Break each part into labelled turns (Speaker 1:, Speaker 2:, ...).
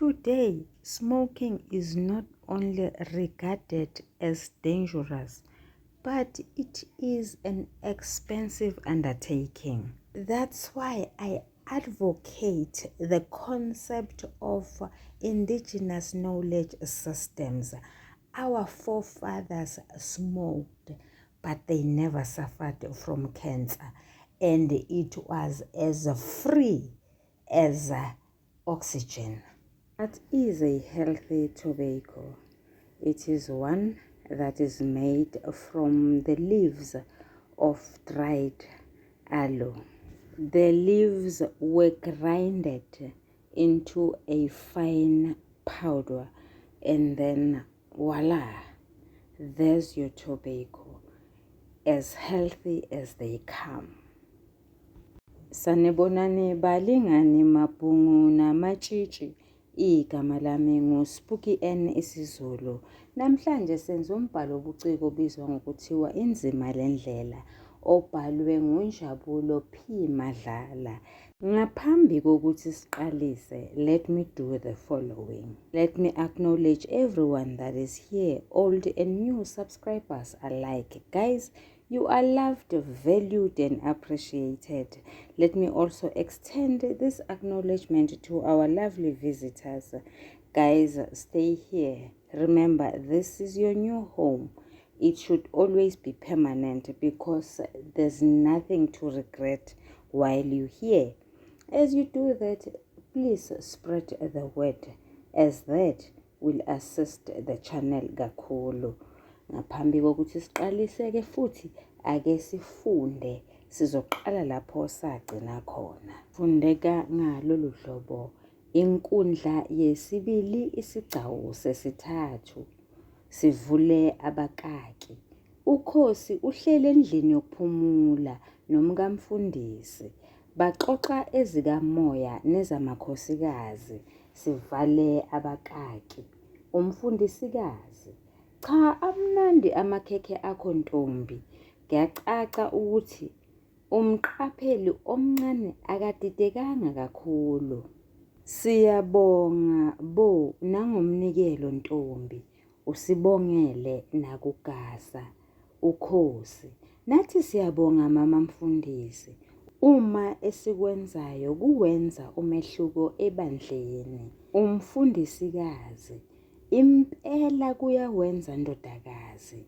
Speaker 1: Today, smoking is not only regarded as dangerous, but it is an expensive undertaking. That's why I advocate the concept of indigenous knowledge systems. Our forefathers smoked, but they never suffered from cancer, and it was as free as oxygen. What is a healthy tobacco? It is one that is made from the leaves of dried aloe. The leaves were grinded into a fine powder and then voila, there's your tobacco, as healthy as they come. Sanibonani balingani mabhungu namatshitshi. Igama lami nguSpooky N isiZulu. Namhlanje senza umbhalo wobuciko obizwa ngokuthiwa Inzima Lendlela obhalwe nguNjabulo P Madlala. Ngaphambi kokuthi siqalise, let me do the following. Let me acknowledge everyone that is here, old and new subscribers alike. Guys, you are loved, valued, and appreciated. Let me also extend this acknowledgement to our lovely visitors. Guys, stay here. Remember, this is your new home. It should always be permanent because there's nothing to regret while you're here. As you do that, please spread the word as that will assist the channel kakhulu. Ngaphambi kokuthi siqalise-ke futhi ake sifunde sizoqala lapho sagcina khona. Fundeka ngalolu hlobo inkundla yesibili isigcawu sesithathu sivule abakaki. Ukhosi uhleli endlini yokuphumula nomkamfundisi. Baxoxa ezikamoya nezamakhosikazi sivale abakaki. Umfundisikazi, cha amnandi amakhekhe akho ntombi. Kuyacaca ukuthi umqapheli omncane akadidekanga kakhulu. Siyabonga bo nangomnikelo ntombi. Usibongele nakugasa. Ukhosi, nathi siyabonga mama mfundisi. Uma esikwenzayo kuwenza umehluko ebandleni. Umfundisikazi, impela kuyawenza ndodakazi.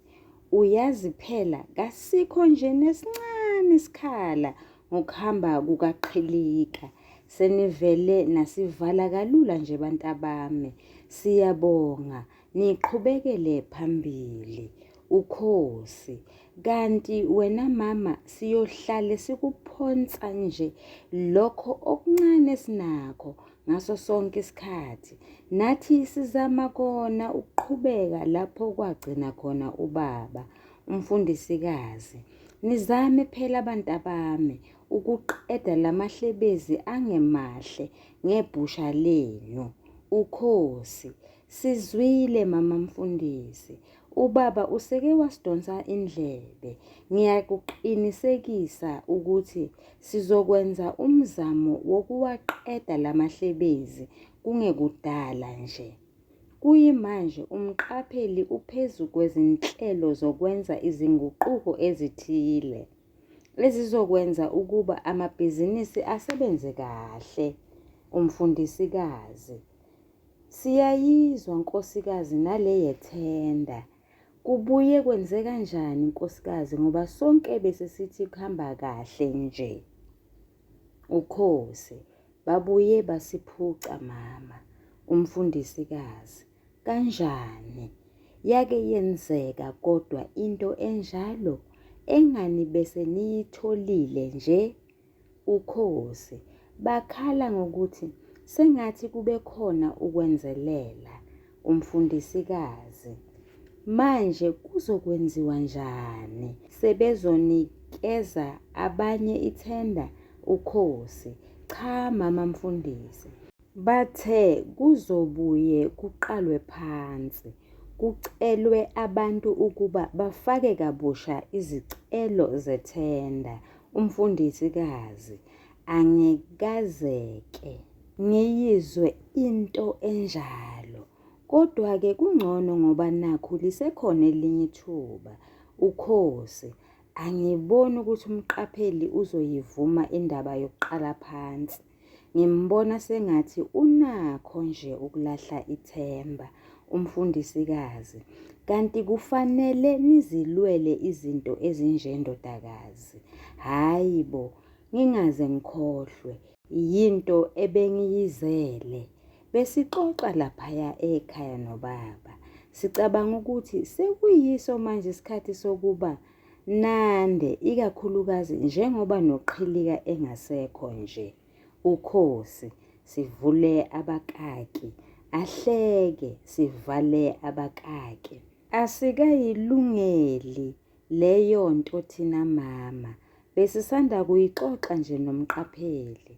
Speaker 1: Uyazi phela kasikho nje nesincane isikhala ngokuhamba kukaqhilika. Senivele nasivala kalula nje bantabami. Siyabonga niqhubekele phambili. Ukhosi, kanti wena mama siyohlale sikuphonsa nje lokho okuncane esinakho ngaso sonke isikhathi. Nathi sizama kona ukuqhubeka lapho kwagcina khona ubaba, umfundisikazi. Nizame phela bantabami ukuqeda lamahlebezi angemahle ngebhusha lenu. Ukhosi, sizwile mama mfundisi. Ubaba useke wasidonsa indlebe. Ngiyakuqinisekisa ukuthi sizokwenza umzamo wokuwaqeda lamahlebezi kungekudala nje. Kuyimanje umqapheli uphezu kwezinhlelo zokwenza izinguquko ezithile ezizokwenza ukuba amabhizinisi asebenze kahle. Umfundisikazi, siyayizwa nkosikazi nale yethenda. Kubuye kwenze kanjani nkosikazi ngoba sonke bese sithi kuhamba kahle nje. Ukhosi, babuye basiphuca mama. Umfundisikazi, kanjani? Yake yenzeka kodwa into enjalo engani bese niyitholile nje? Ukhosi, bakhala ngokuthi sengathi kube khona ukwenzelela. Umfundisikazi, manje kuzokwenziwa njani? Sebezonikeza abanye ithenda? Ukhosi, cha mama mfundisi. Bathe kuzobuye kuqalwe phansi, kucelwe abantu ukuba bafake kabusha izicelo zethenda. Umfundisikazi, angikazeke. ngiyizwe into enjalo. Kodwa-ke kungcono ngoba nakhu lisekhona elinye ithuba. Ukhosi, Angiboni ukuthi umqapheli uzoyivuma indaba yokuqala phansi. Ngimbona sengathi unakho nje ukulahla ithemba. Umfundisikazi, Kanti kufanele nizilwele izinto ezinje ndodakazi. Hhayi bo, ngingaze ngikhohlwe. Yinto ebengiyizele. Besixoxa laphaya ekhaya nobaba. Sicabanga ukuthi sekuyiso manje isikhathi sokuba nande ikakhulukazi njengoba noQhilika engasekho nje. Ukhosi, sivule abakaki. Ahleke, sivale abakaki. Asikayilungeli leyonto thina mama. Besisanda kuyixoxa nje noMqapheli.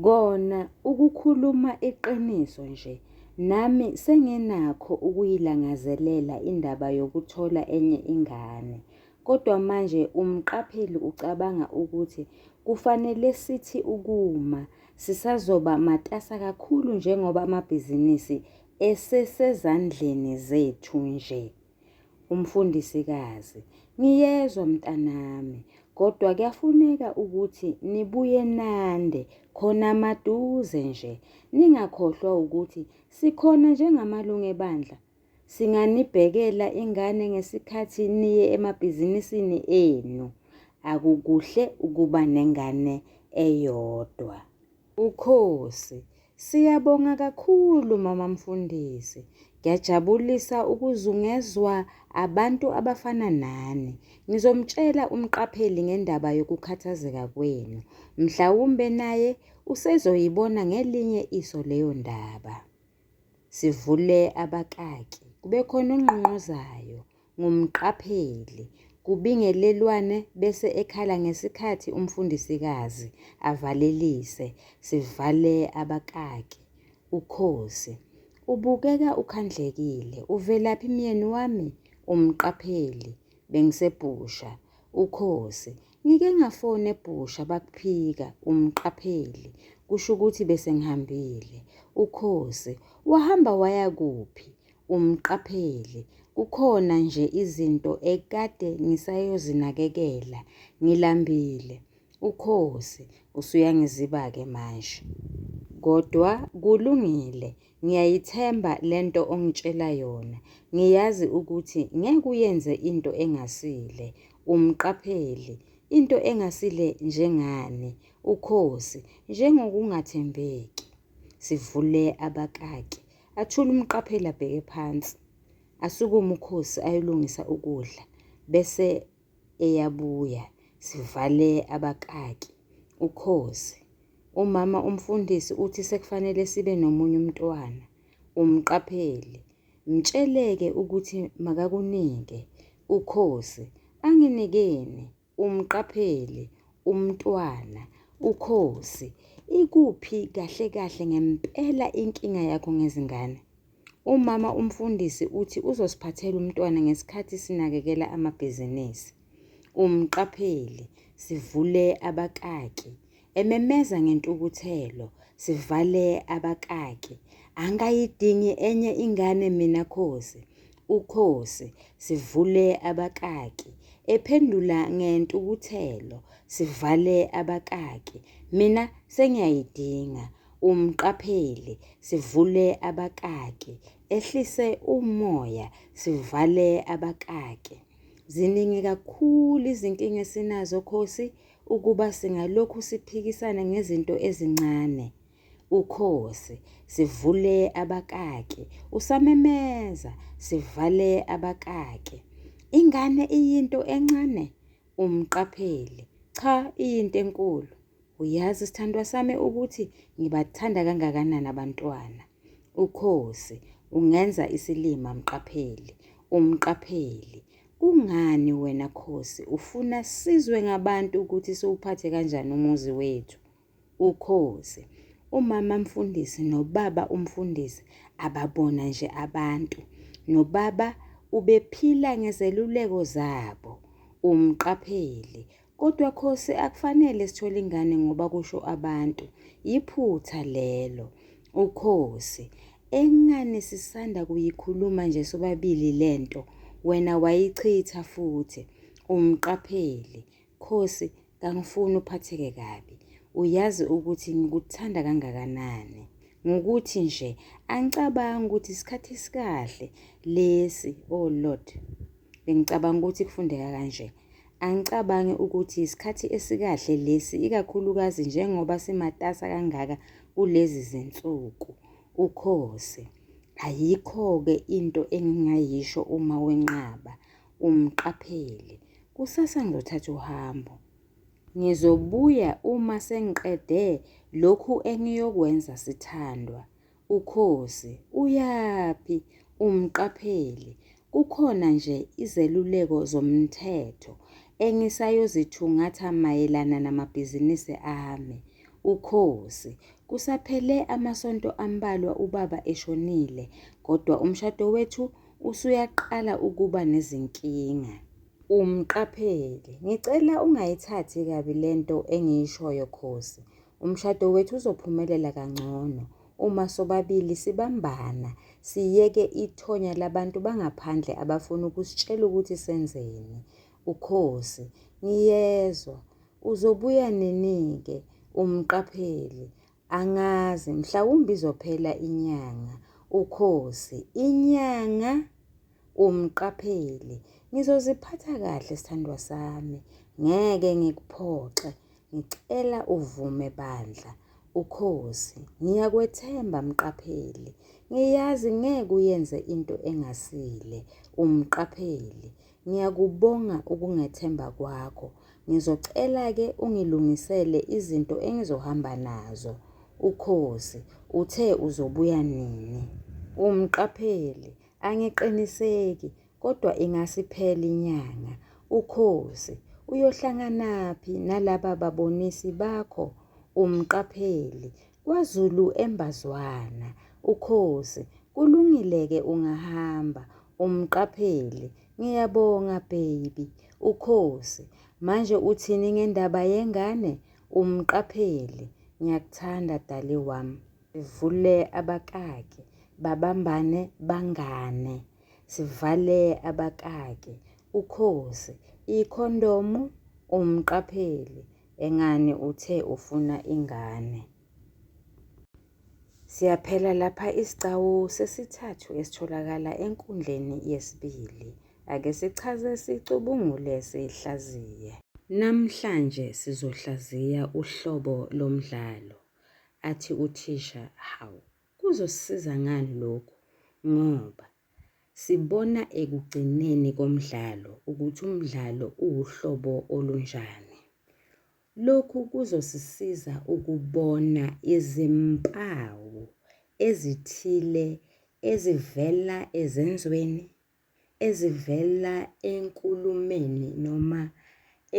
Speaker 1: Kona ukukhuluma iqiniso nje, nami senginakho ukuyilangazelela indaba yokuthola enye ingane. Kodwa manje uMqapheli ucabanga ukuthi kufanele sithi ukuma, sisazoba matasa kakhulu njengoba amabhizinisi esesezandleni zethu nje. Umfundisikazi, Ngiyezwa mntanami, kodwa kuyafuneka ukuthi nibuye nande khona maduze nje. Ningakhohlwa ukuthi sikhona njengamalungu ebandla. Singanibhekela ingane ngesikhathi niye emabhizinisini enu. Akukuhle ukuba nengane eyodwa. Ukhosi, Siyabonga kakhulu mama mfundisi. Kuyajabulisa ukuzungezwa abantu abafana nani. Ngizomtshela umqapheli ngendaba yokukhathazeka kwenu. Mhlawumbe naye usezoyibona ngelinye iso leyo ndaba. Sivule abakaki, kube khona ongqongqozayo. Ngumqapheli. Kubingelelwane bese ekhala ngesikhathi umfundisikazi avalelise. Sivale abakaki. Ukhosi. Ubukeka ukhandlekile. Uvelaphi myeni wami? Umqapheli. Bengisebhusha. Ukhosi. Ngike ngafona ebhusha bakuphika. Umqapheli. Kusho ukuthi bese ngihambile. Ukhosi. Wahamba waya kuphi? Umqapheli. Kukhona nje izinto ekade ngisayozinakekela. Ngilambile. Ukhosi. Usuyangiziba-ke manje. Kodwa kulungile. Ngiyayithemba le nto ongitshela yona. Ngiyazi ukuthi ngeke uyenze into engasile. Umqapheli. Into engasile njengani? Ukhosi. Njengokungathembeki. Sivule abakaki. Athule uMqapheli abheke phansi. Asukume uKhosi ayolungisa ukudla bese eyabuya. Sivale abakaki. Ukhosi. Umama umfundisi uthi sekufanele sibe nomunye umntwana. Umqapheli. Mtsheleke ukuthi makakunike. Ukhosi. Anginikeni? Umqapheli, umntwana, uKhosi, ikuphi kahle kahle ngempela inkinga yakho ngezingane? Umama umfundisi uthi uzosiphathela umntwana ngesikhathi sinakekela amabhizinisi. Umqapheli, sivule abakaki. Ememeza ngentukuthelo, sivale abakaki. Angayidingi enye ingane mina Khosi. Ukhosi, sivule abakaki. Ephendula ngentukuthelo, sivale abakaki. Mina sengiyayidinga. Umqapheli, sivule abakaki. Ehlise umoya, sivale abakaki. Ziningi kakhulu izinkinga esinazo Khosi ukuba singalokhu siphikisana ngezinto ezincane. Ukhosi, sivule abakaki. Usamemeza, sivale abakaki. Ingane iyinto encane? Umqapheli, cha iyinto enkulu. Uyazi sithandwa sami ukuthi ngibathanda kangakanani abantwana. Ukhosi, ungenza isilima Mqapheli. Umqapheli, Kungani wena Khosi ufuna sizwe ngabantu ukuthi siwuphathe kanjani umuzi wethu? Ukhosi, Umama mfundisi nobaba umfundisi ababona nje abantu. Nobaba ubephila ngezeluleko zabo. Umqapheli, Kodwa Khosi akufanele sithole ingane ngoba kusho abantu. Yiphutha lelo. Ukhosi, Engani sisanda kuyikhuluma nje sobabili lento, wena wayichitha futhi. Umqapheli, Khosi, kangifuni uphatheke kabi. Uyazi ukuthi ngikuthanda kangakanani. Ngukuthi nje angicabangi ukuthi isikhathi esikahle lesi, oh Lord. Bengicabanga ukuthi kufundeka kanje. Angicabangi ukuthi yisikhathi esikahle lesi ikakhulukazi njengoba simatasa kangaka kulezi zinsuku. Ukhosi. Ayikho-ke into engingayisho uma wenqaba. Umqapheli. Kusasa ngizothatha uhambo. Ngizobuya uma sengiqede lokhu engiyokwenza sithandwa. Ukhozi, Uyaphi? Umqapheli, Kukhona nje izeluleko zomthetho engisayozithungatha mayelana namabhizinisi ami. Ukhozi, Kusaphele amasonto ambalwa ubaba eshonile kodwa umshado wethu usuyaqala ukuba nezinkinga. Umqapheli, Ngicela ungayithathi kabi le nto engiyishoyo Khozi. Umshado wethu uzophumelela kangcono uma sobabili sibambana siyeke ithonya labantu bangaphandle abafuna ukusitshela ukuthi senzeni. Ukhozi, Ngiyezwa. Uzobuya nini-ke? Umqapheli, Angazi, mhlawumbe izophela inyanga. Ukhozi, Inyanga? Umqapheli, Ngizoziphatha kahle sithandwa sami, ngeke ngikuphoxe. Ngicela uvume bandla. Ukhozi, Ngiyakwethemba Mqapheli. Ngiyazi ngeke uyenze into engasile. Umqapheli, Ngiyakubonga ukungethemba kwakho. Ngizocela-ke ungilungisele izinto engizohamba nazo. Ukhozi, Uthe uzobuya nini? Umqapheli, Angiqiniseki, kodwa ingase iphele inyanga. Ukhozi, Uyohlanganaphi nalaba babonisi bakho? Umqapheli, KwaZulu eMbazwana. Ukhozi, Kulungile-ke ungahamba. Umqapheli, Ngiyabonga baby. Ukhozi, Manje uthini ngendaba yengane? Umqapheli, Ngiyakuthanda dali wami. Sivule abakaki babambane bangane. Sivale abakaki. Ukhozi, ikhondomu, umqapheli, engani uthe ufuna ingane. Siyaphela lapha isigcawu sesithathu esitholakala enkundleni yesibili. Ake sichaze sicubungule sihlaziye. Namhlanje sizohlaziya uhlobo lomdlalo. Athi uthisha, Hawu, kuzosisiza ngani lokhu ngoba sibona ekugcineni komdlalo ukuthi umdlalo uwuhlobo olunjani. Lokhu kuzosisiza ukubona izimpawu ezithile ezivela ezenzweni, ezivela enkulumeni noma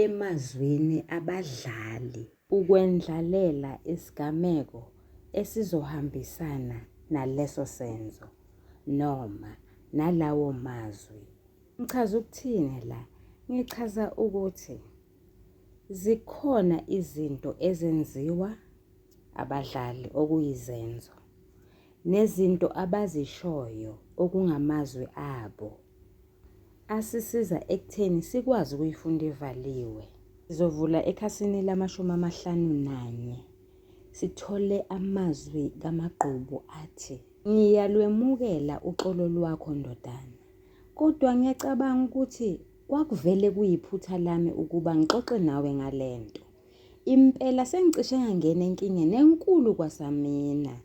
Speaker 1: emazwini abadlali. Ukwendlalela isigameko esizohambisana naleso senzo noma nalawo mazwi. Ngichaza ukuthini la? Ngichaza ukuthi zikhona izinto ezenziwa abadlali okuyizenzo nezinto abazishoyo okungamazwi abo asisiza ekutheni sikwazi ukuyifunda ivaliwe. Sizovula ekhasini lama-51 sithole amazwi kaMagqubu athi. Ngiyalwemukela uxolo lwakho ndodana, kodwa ngiyacabanga ukuthi kwakuvele kuyiphutha lami ukuba ngixoxe nawe ngale nto. Impela sengicishe ngangena enkingeni enkulu kwasamina.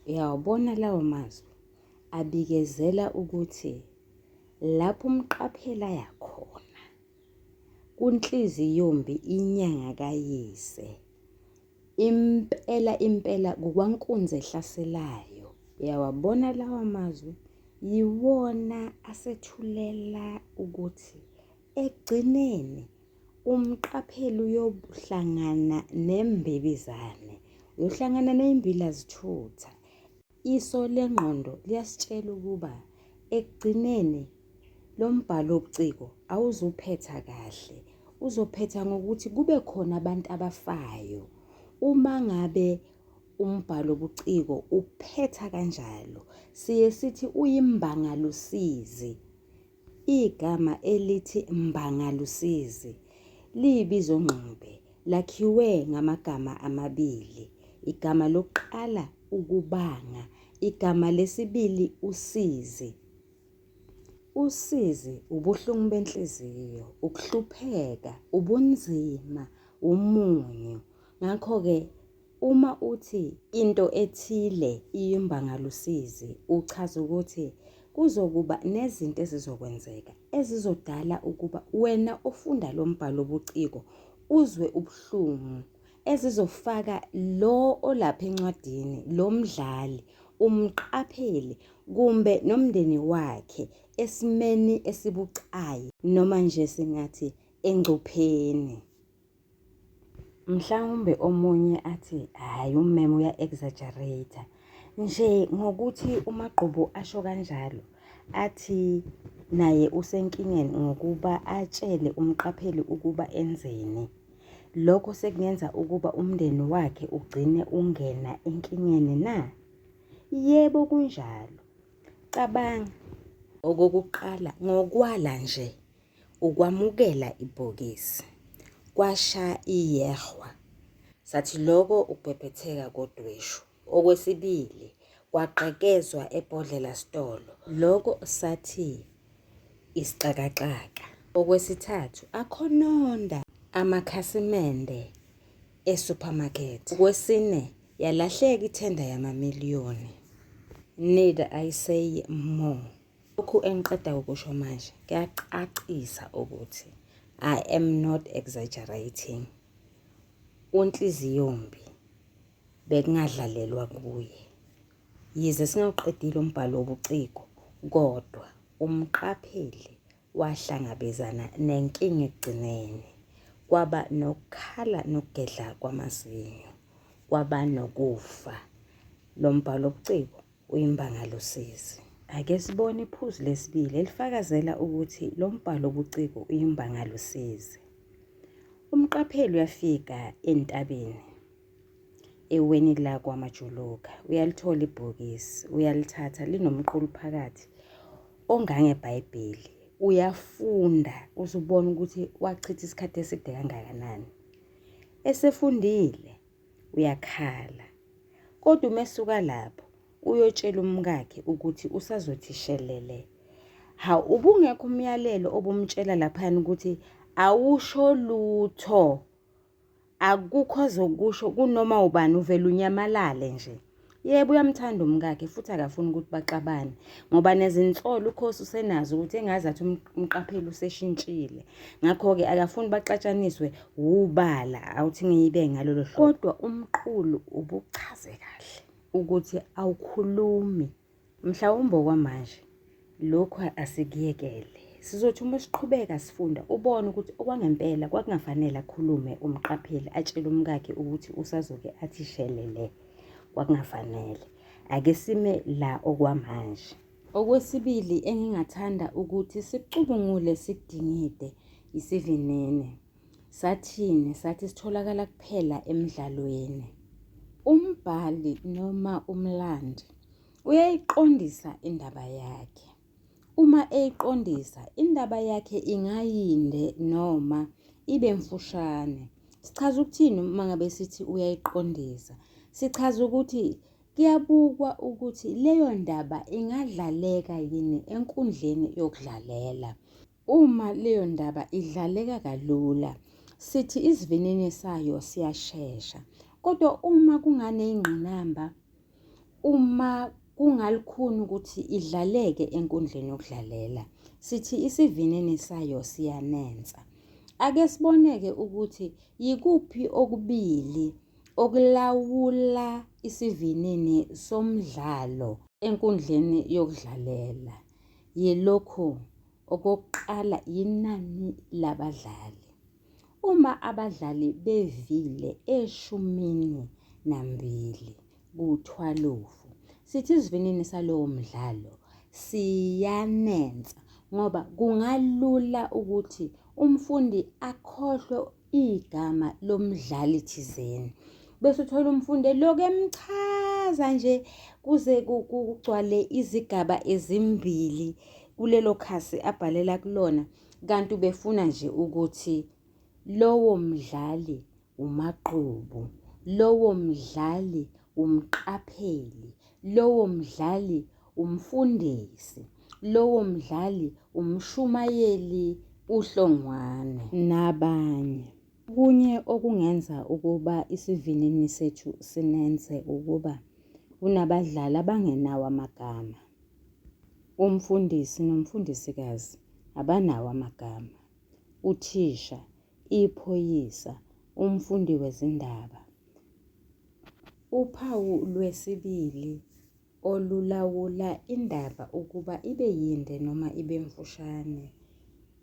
Speaker 1: Uyawabona lawo mazwi abikezela ukuthi lapho umqaphela yakhona kunhliziyombi inyanga kayise. Impela impela kukwankunzi ehlaselayo. Uyawabona lawa mazwi yiwona asethulela ukuthi ekugcineni Umqapheli uyohlangana nembibizane, uyohlangana nezimbila zithutha. Iso lengqondo liyasitshela ukuba ekugcineni lo mbhalo wobuciko awuzuphetha kahle. Uzophetha ngokuthi kube khona abantu abafayo. Uma ngabe umbhalobuciko uphetha kanjalo, siye sithi uyimbangalusizi. Igama elithi mbangalusizi liyibizongxube, lakhiwe ngamagama amabili. Igama lokuqala ukubanga, igama lesibili usizi. Usizi ubuhlungu benhliziyo, ukuhlupheka, ubunzima, umunyu. Ngakho-ke uma uthi into ethile iyimbangalusizi uchaza ukuthi kuzokuba nezinto ezizokwenzeka ezizodala ukuba wena ofunda lo mbhalobuciko uzwe ubuhlungu ezizofaka lo olapha encwadini, lo mdlali, umqapheli kumbe nomndeni wakhe esimeni esibucayi noma nje singathi engcupheni. Mhlawumbe omunye athi hhayi ummeme uya-exaggerate-a nje ngokuthi uMagqubu asho kanjalo athi naye usenkingeni ngokuba atshele umqapheli ukuba enzeni. Lokho sekungenza ukuba umndeni wakhe ugcine ungena enkingeni na? Yebo kunjalo. Cabanga. Okokuqala ngokwala nje ukwamukela ibhokisi, kwasha iyehwa. Sathi loko ukubhebhetheka kodweshu. Okwesibili, kwagqekezwa ebhodlela sitolo. Loko sathi isixakaxaka. Okwesithathu, akhononda amakhasimende e-supermarket. Okwesine, yalahleka ithenda yamamiliyoni. Need I say more? Lokhu engiqeda ukusho manje kuyacacisa ukuthi I am not exaggerating. UNhliziyombi bekungadlalelwa kuye. Yize singawuqedile umbhalo wobuciko kodwa umqapheli wahlangabezana nenkinga ekugcineni. Kwaba nokukhala nokugedla kwamazinyo, kwaba nokufa. Lo mbhalo wobuciko uyimbangalusizi. Ake sibone iphuzu lesibili elifakazela ukuthi lo mbhalo-buciko uyimbangalusizi. Umqapheli uyafika entabeni eweni lakwaMajuluka, uyalithola ibhokisi, uyalithatha linomqulu phakathi ongangeBhayibheli. Uyafunda uzubona ukuthi wachitha isikhathi eside kangakanani. Esefundile uyakhala. Kodwa uma esuka lapho uyotshela umkakhe ukuthi usazothi shelele. Hawu ubungekho umyalelo obumtshela laphayana ukuthi awusho lutho. Akukho azokusho kunoma ubani uvele unyamalale nje. Yebo uyamthanda umkakhe futhi akafuni ukuthi baxabane ngoba nezinsolo uKhosi usenazo ukuthi engazathi umqapheli useshintshile. Ngakho-ke akafuni baxatshaniswe wubala awuthi ngiyibe ngalolo hlobo. Kodwa umqulu ubuchaze kahle ukuthi awukhulumi. Mhlawumbe okwamanje lokhu asikuyekele. Sizothi uma siqhubeka sifunda ubone ukuthi okwangempela kwakungafanele akhulume umqapheli atshele umkakhe ukuthi usazoke athi shelele. Kwakungafanele. Ake sime la okwamanje. Okwesibili engingathanda ukuthi sicubungule sikudingide isivinini. Sathini? Sathi sitholakala kuphela emdlalweni. Umbhali noma umlandi uyayiqondisa indaba yakhe. Uma eyiqondisa, indaba yakhe ingayinde noma ibe mfushane. Sichaza ukuthini uma ngabe sithi uyayiqondisa? Sichaza ukuthi kuyabukwa ukuthi leyo ndaba ingadlaleka yini enkundleni yokudlalela. Uma leyo ndaba idlaleka kalula, sithi isivinini sayo siyashesha. Kodwa uma kunganey'ngqinamba, uma kungalukhuni ukuthi idlaleke enkundleni yokudlalela, sithi isivinini sayo siyanensa. Ake sibone-ke ukuthi yikuphi okubili okulawula isivinini somdlalo enkundleni yokudlalela. Yilokhu. Okokuqala yinani labadlali. Uma abadlali bevile eshumini nambili kuthwalofu, sithi isivinini salowo mdlalo siyanensa ngoba kungalula ukuthi Umfundi akhohlwe igama lomdlali thizeni. Bese uthola umfundi elokhu emchaza nje kuze kugcwale izigaba ezimbili kulelo khasi abhalela kulona kanti ubefuna nje ukuthi lowo mdlali uMagqubu, lowo mdlali umqapheli, lowo mdlali umfundisi, lowo mdlali umshumayeli uHlongwane nabanye. Okunye okungenza ukuba isivinini sethu sinense ukuba kunabadlali abangenawo amagama. Umfundisi nomfundisikazi abanawo amagama. Uthisha, iphoyisa, umfundi wezindaba. Uphawu lwesibili olulawula indaba ukuba ibe yinde noma ibe mfushane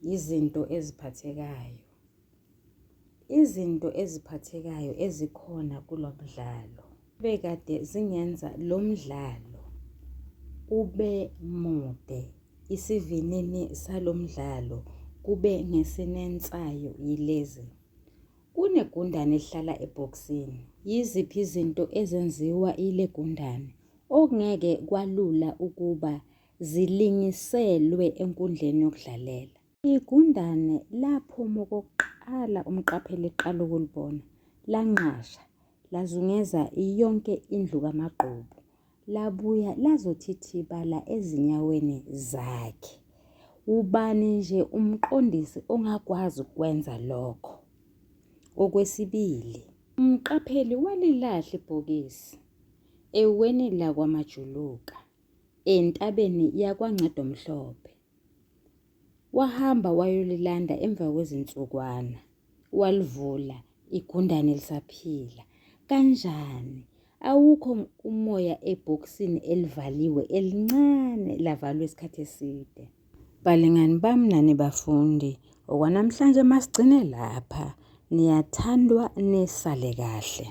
Speaker 1: yizinto eziphathekayo. Izinto eziphathekayo ezikhona kulo mdlalo bekade zingenza lo mdlalo ube mude, isivinini salo mdlalo kube ngesinensayo yilezi. Kunegundane elihlala ebhokisini. Yiziphi izinto ezenziwa ile gundane okungeke kwalula ukuba zilingiselwe enkundleni yokudlalela? Igundane laphuma okokuqala umqapheli eqala ukulibona, lanqasha, lazungeza yonke indlu kaMagqubu, labuya lazothithibala ezinyaweni zakhe. Ubani nje umqondisi ongakwazi ukwenza lokho? Okwesibili, umqapheli walilahla ibhokisi eweni lakwaMajuluka, entabeni yakwaNcedomhlophe. Wahamba wayolilanda emva kwezinsukwana. Walivula, igundane lisaphila. Kanjani? Awukho umoya ebhokisini elivaliwe elincane lavalwa isikhathi eside. Balingani bami nani bafundi, okwanamhlanje masigcine lapha. Niyathandwa nisale kahle.